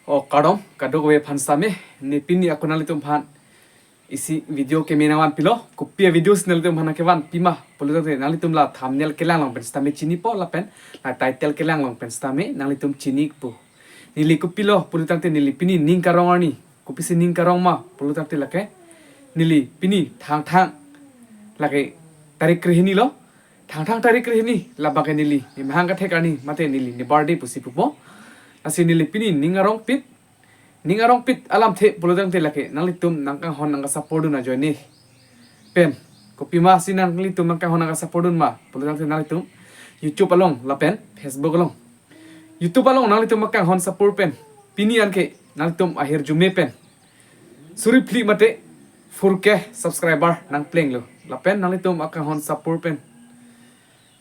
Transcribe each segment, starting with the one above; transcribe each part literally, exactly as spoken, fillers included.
O kardom kadokave aphan sitame, ne pini ako nanglitum aphan isi video keme nangvanpilo. Kopi a-video si nanglitum aphan nangkevanpi ma pulotangte, nanglitum la thumbnail kelang along pen sitame chinipo lapen la title kelang along pen sitame nanglitum chinipo. Neli kopilo pulotangte, neli pini ning karong arni. Kopisi ning karong ma pulotangte lake, neli pini Thangthang lake tarik krehini lo. Thangthang tarik krehini, labangke neli nemahang kethek arni mate neli ne birthday pusi pupo. Lasi neli pini ning arongpit. Ning arongpit alamthe pulotangte lake, nanglitum nangkanghon nangkasupport dun ajoine pen. Kopima si nanglitum nangkanghon nangkasupport dun ma pulotangte, nanglitum YouTube along lapen Facebook along. YouTube along nanglitum akanghon support pen pini anke nanglitum ahirjume pen suri phli mate four K subscriber nangplenglo. Lapen nanglitum akanghon support pen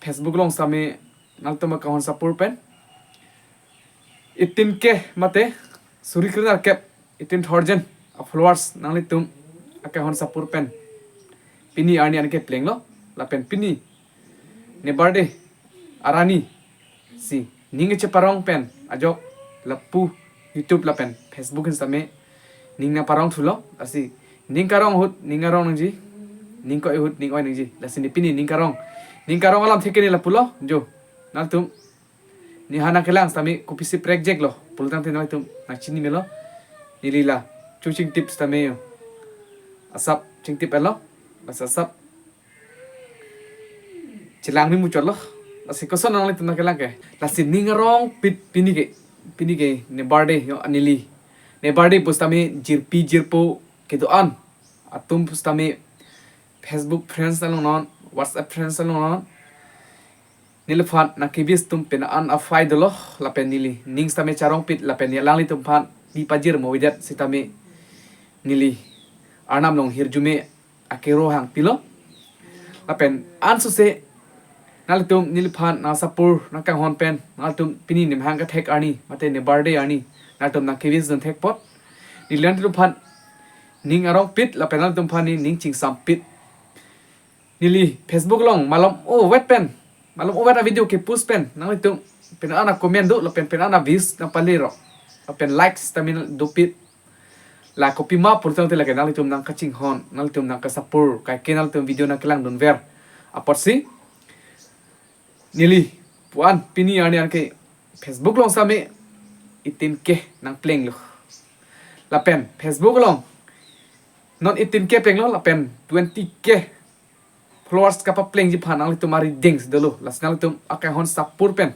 Facebook along sitame nanglitum akanghon support pen eighteen K mate suri krenerkep, eighteen thousand a-followers nanglitum akanghon support pen pini arni anke plenglo. Lapen pini ne birthday arni si ning kacheparong pen ajok lapu YouTube lapen Facebook pen sitame ning nangparong thulo. Lasi ning karong ahut ning arong nangji, ning ko-i ahut ning oi nangji. Lasi ne pini ning karong, ning karong alamthe ke ne lapulo jo. Nanglitum nephan nangkelang sitame kopisi prekjeklo pulotangte nanglitum nangchini melo. Neli la chu chingtip sitame yo, asap chingtip etlo. Lasi asap chelang ni muchotlo. Lasi koson nanglitum nangkelang ke? Lasi ning arongpit pini ke, pini ke ne birthday yo, neli ne birthday pusitame jirpi jirpo kedo-an atum pusitame Facebook friends along non, WhatsApp friends along non, neliphan nangke-wish atum pena an aphai dolo. Lapen neli ning sitame charongpit lapen ne alanglitum aphan pi pajir mo avedet sitame neli Arnam along hirjume akero hangpilo. Lapen ansose nanglitum neliphan nangsupport nangkanghon pen nanglitum pini nemahang kethek arni mate ne birthday arni nanglitum nangke-wish dun thekpot. Neli nanglitum aphan ning arongpit lapen nanglitum aphan ne ning chingsampit. Neli Facebook along malom ovet pen, malom ovet a-video kepost pen nanglitum pena an a-comment do lapen pena an a-wish nangpalero lapen likes sitame dopit. La kopima pulotangte lake nanglitum nangkachinghon, nanglitum nangkasupport, kaike nanglitum video nangkelangdunver apotsi neli pu-an pini arni anke Facebook along sitame eighteen K nangplenglo. Lapen Facebook along non eighteen K plenglo lapen twenty K followers kapaplengji aphan nanglitum arideng si dolo. Lasi nanglitum akanghon support pen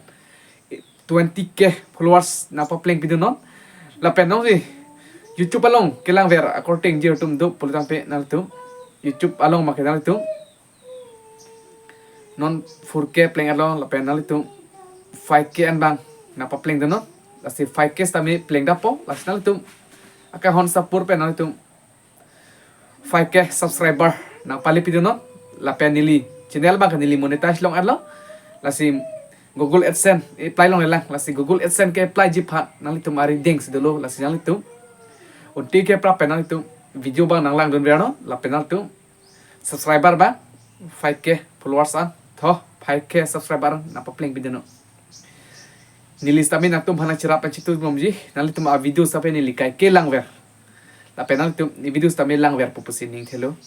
twenty K followers nangpaplengpidunnon. Lapen nonsi YouTube along kelangver akorte ingjir atum do pulotangte nanglitum YouTube along make nanglitum non four K pleng etlo lapen nanglitum five K an abang nangpaplengdunnon. Lasi five K sitame plengdappo. Lasi nanglitum akanghon support pen nanglitum five K subscriber nangpalepidunnon. Lapen neli channel abangke neli monetize long etlo. Lasi Google AdSense apply longlelang. Lasi Google AdSense ke-applyji aphan nanglitum arideng si dolo. Lasi nanglitum unti ke prap pen nanglitum video abang nanglangdunvernon. Lapen nanglitum subscriber abang five K followers an, tho, five K subscriber an nangpaplengpidunnon. Neli sitame nangtum aphan nangcherap pen chitu bomji, nanglitum a-video sitame neli kaike langver. Lapen nanglitum ne video sitame langverpo pusi ningthelo.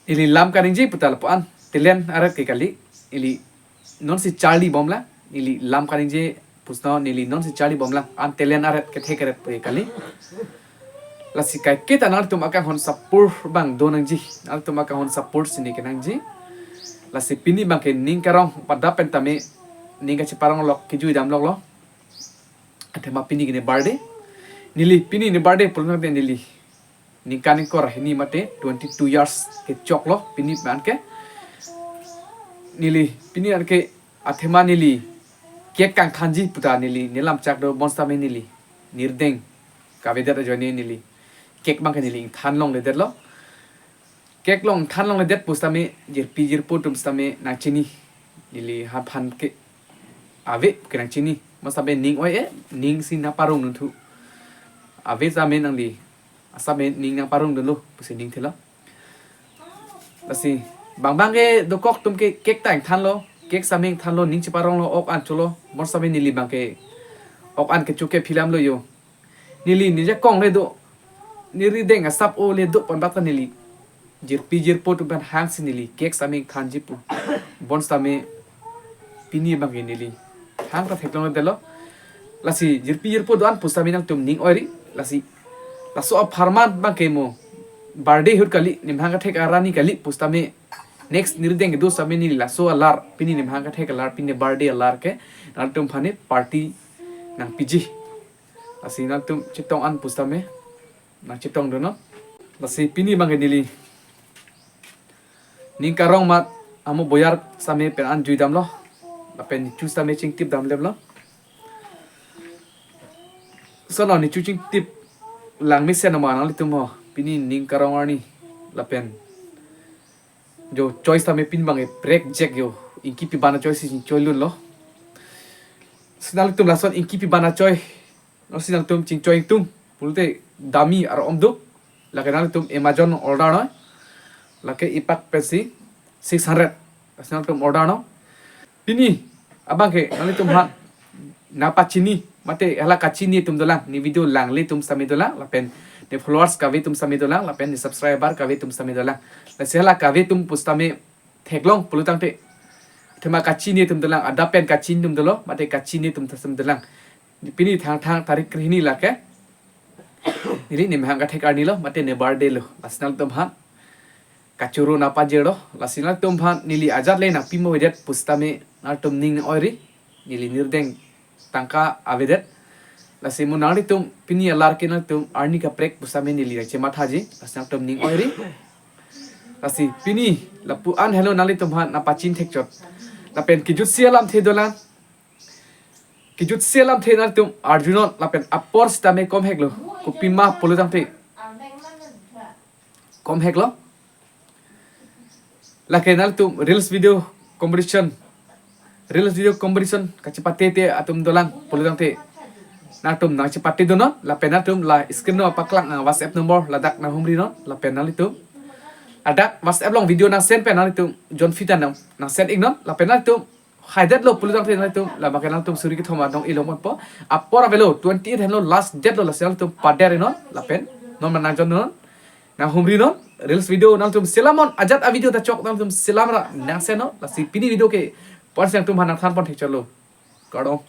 Neli lam kaningje puta lapu-an talent aret ke kali. Neli nonsi charlibomlang, neli lam kaningje pusi neli nonsi charlibomlang, an talent aret kethek aret pu kali. Lasi kaiketa nanglitum akanghon support abang do nangji, nanglitum akanghon support si ne kenangji. Lasi pini abangke ning karong padap pen tame ning kacheparong lok, kejui dam loklo. Athema pini ke ne birthday. Neli pini ne birthday pulotangte neli ningkan ingkoi ra hini mate twenty-two years kechoklo pini abangke. Neli pini anke athema neli cake kangthanji puta neli nelam chak do bonsitame neli nirdeng kavedet ajoine neli cake abangke neli ingthan longledetlo. Cake along ingthan longledet pusitame jirpi jirpo atum sitame nangchini. Neli haphan ke ave ke nangchini. Masitame ning oi-e, ning si nangparong dunthu. Ave sitame nangli asitame ning nangparong dunlo pusi ningthelo. Lasi bang bang ke dokok atum ke cake ta ingthanlo, cake sitame ingthanlo, ning cheparonglo, ok an cholo. Bonsitame neli abangke ok an kecho ke philam lo yo. Neli nijakong le do, nirideng asap o le do pon bata neli jirpi jirpo atum aphan hangsi neli cake sitame thanji pu. Bonsitame pini abangke neli hang ta theklongledetlo. Lasi jirpi jirpo do-an pusitame nangtum ning oiri. Lasi laso apharman abangke mo birthday ahut kali, nemhang kathek arni kali pusitame next nirideng kedo sitame neli laso alar, pini nemhang kathek alar, pini birthday alar ke nangtum aphan ne party nangpiji. Lasi nangtum chetong an pusitame nangchetongdunnon. Lasi pini abangke neli ning karong amat amo boyar sitame pen an juidamlo. Lapen nechu sitame chingtip damleplo. Sono nechu chingtip lang mesen ma nanglitum ho. Pini ning karong arni lapen jo choice sitame pini abangke prekjak yo. Ingkipi abang achoice si chingchoi lunlo. Si nanglitum lason ingkipi abang achoi, no si nangtum chingchoi ingtung pulote dami aro om do. Lake nangtum Amazon order noi. Lake ipak pensi six hundred. Lasi nangtum order non. Pini abangke nanglitum aphan nangpachini mate hala kachini atum dolang, ne video langle atum sitame dolang, lapen ne followers kave atum sitame dolang, lapen ne subscriber kave atum sitame dolang. Lasi hala kave atum pusitame theklong pulotangte, athema kachini atum dolang, adap pen kachini atum dolo mate kachini atum sitame dolang. Pini Thangthang tarik krehini lake neli nemhang kathek arni lo mate ne birthday lo. Lasi nangtum aphan kachoro nangpajirlo. Lasi nangtum aphan neli ajat le nangpi mo avedet pusitame nangtum ning oiri. Neli nirideng tangka avedet. Lasi mo nanglitum pini alar ke nangtum arni kaprek pusitame neli nangchemathaji. Lasi nangtum ning oiri. Lasi pini lapu an helo nanglitum aphan nangpachin thekchot. Lapen kejutsi alamthe dolang. Kejutsi alamthe nangtum arjunon lapen apor sitame komheklo. Kopima pulotangte komheklo. Lake nangtum reels video competition, reels video competition kachepatete atum dolang pulotangte nangtum nangchepatedunnon, lapen nangtum la screen along paklang, ah, WhatsApp number ladak nanghumrinon, lapen nanglitum ladak WhatsApp along video nangsend pen nanglitum jon fita nang nangsend iknon, lapen nangtum haidetlo pulotangte nangtum labangke nangtum suri kethom adong ilong ponpo. Apor avelo, twenty eight henlo last date lo, lasi nangtum paderinon lapen non ma nangjonnon, nanghumrinon. Reels video nangtum selamnon, ajat avideo ta chok nangtum selamra nangsennon. Lasi pini video ke pon si nangtum aphan nangthan pon thekchotlo. Kardom.